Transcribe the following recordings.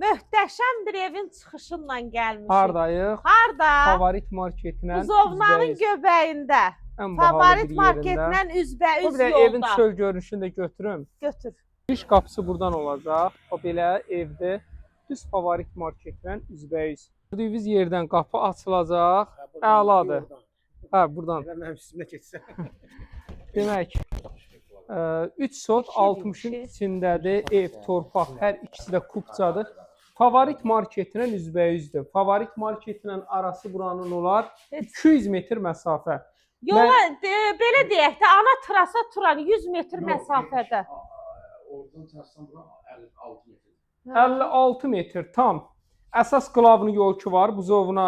Möhtəşəm bir evin çıxışıyla gəlmişik. Hardayıq? Harda? Favorit marketinə Buzovnanın göbəyində. Ən bahalı Favorit bir yerində. marketlə üzbəüz O bir də yolda. evin çöl görünüşünü də götürüm. Götür. Giriş qapısı buradan olacaq. O belə evdir. Düz Favorit marketlə üzbəüz. Gördüyünüz yerdən qapı açılacaq. Əladır. Hə, buradan. Elə mənim üstümə keçsə. Demək, 3 sot 60-ın içindədir. Ev, torpaq, hər ikisi də kupçadır. Favorit marketinə üzbəüzdür. Favorit marketinə arası buranın olar 200 metr məsafə. Yola belə deyək də, ana trasa Turan 100 metr məsafədə. Oradan trasdan bura 56 metr. 56 metr tam. Əsas qlavni yol ki var, Buzovna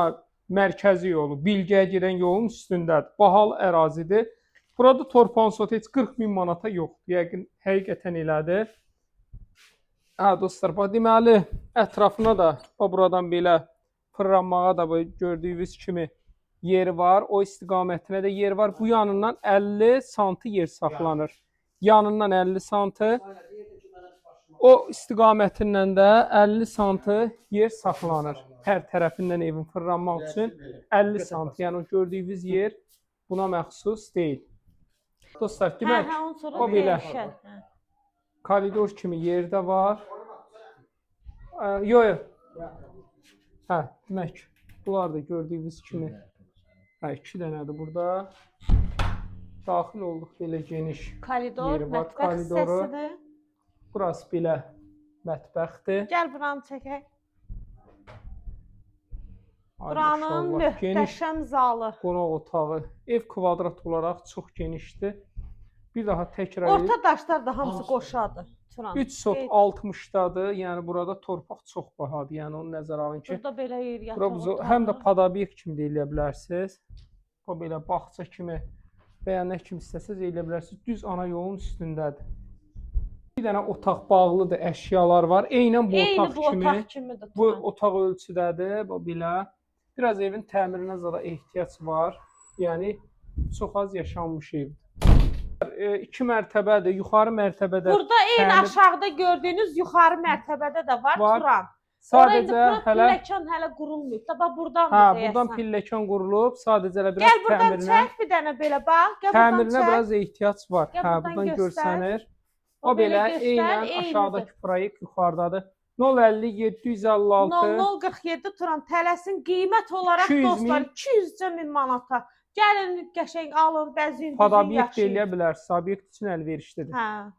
mərkəzi yolu, Bilgəyə gedən yolun üstündədir. Bahalı ərazidir. Burada torpağın sotu heç 40 min manata yoxdur. Yəqin həqiqətən elədir. Hə dostlar, bax deməli ətrafına da bax buradan belə fırlanmağa da bu gördüyünüz kimi yeri var. O istiqamətinə də yer var. Bu yanından 50 santı yer saxlanır. Yanından 50 santı. O istiqamətindən də 50 santı yer saxlanır. Hər tərəfindən evin fırlanmaq üçün 50 santı. Yəni o gördüyünüz yer buna məxsus deyil. Dostlar, demək, Hə, hə, ondan sonra o belə. dəyişər. Hə. Koridor kimi yer də var. Yox, yox. Hə, demək, bunlar da gördüyünüz kimi. Hə, 2 dənədir burada. Daxil olduq belə geniş. Koridor, Yeri var, mətbəx koridoru. hissəsidir. Burası belə mətbəxdir. Gəl buranı çəkək. Ay, Buranın maşallah, geniş möhtəşəm zalı. qonaq otağı. Ev kvadrat olaraq çox genişdir. Bir daha təkrar edirəm. Orta daşlar da hamısı qoşadır. Turan. 3 sot Qeyd- 60-dadır. Yəni burada torpaq çox bahadır. Yəni onu nəzərə alın ki, Burada belə yer yataq bura həm də otağı. padabyekt kimi də eləyə bilərsiniz. O belə bağça kimi və ya nə kimi istəsəz eləyə bilərsiniz. Düz ana yolun üstündədir. Bir dənə otaq bağlıdır, əşyalar var. Eynən bu Eyni otaq bu kimi. otaq kimidir. Bu Turan. otaq ölçüdədir, bu belə. Biraz evin təmirinə zada ehtiyac var. Yəni çox az yaşanmış evdir. 2 mərtəbədir. Yuxarı mərtəbədə Burada eyni təmir- aşağıda gördüyünüz yuxarı mərtəbədə də var, Var. Turan. Ora indi Sadəcə bura hələ pilləkən hələ qurulmayıb da, bax burdandır hə, deyəsən. buradan pilləkən qurulub, sadəcə elə biraz Gəl buradan təmirinə çək bir dənə belə bax. Gəl buradan təmirinə çək. biraz ehtiyac var. Gəl Hə, buradan buradan göstər. görsənir. O O belə göstər, eynən eynidir. aşağıdakı proyekt yuxarıdadır. 050 756 0047 Turan tələsin qiymət olaraq 200 dostlar min. 200 min manata. Gəlin qəşəng alın, bəzəyin, düzün, Padabyekt yaşayın. eləyə bilərsiniz. Obyekt üçün əlverişlidir. Hə.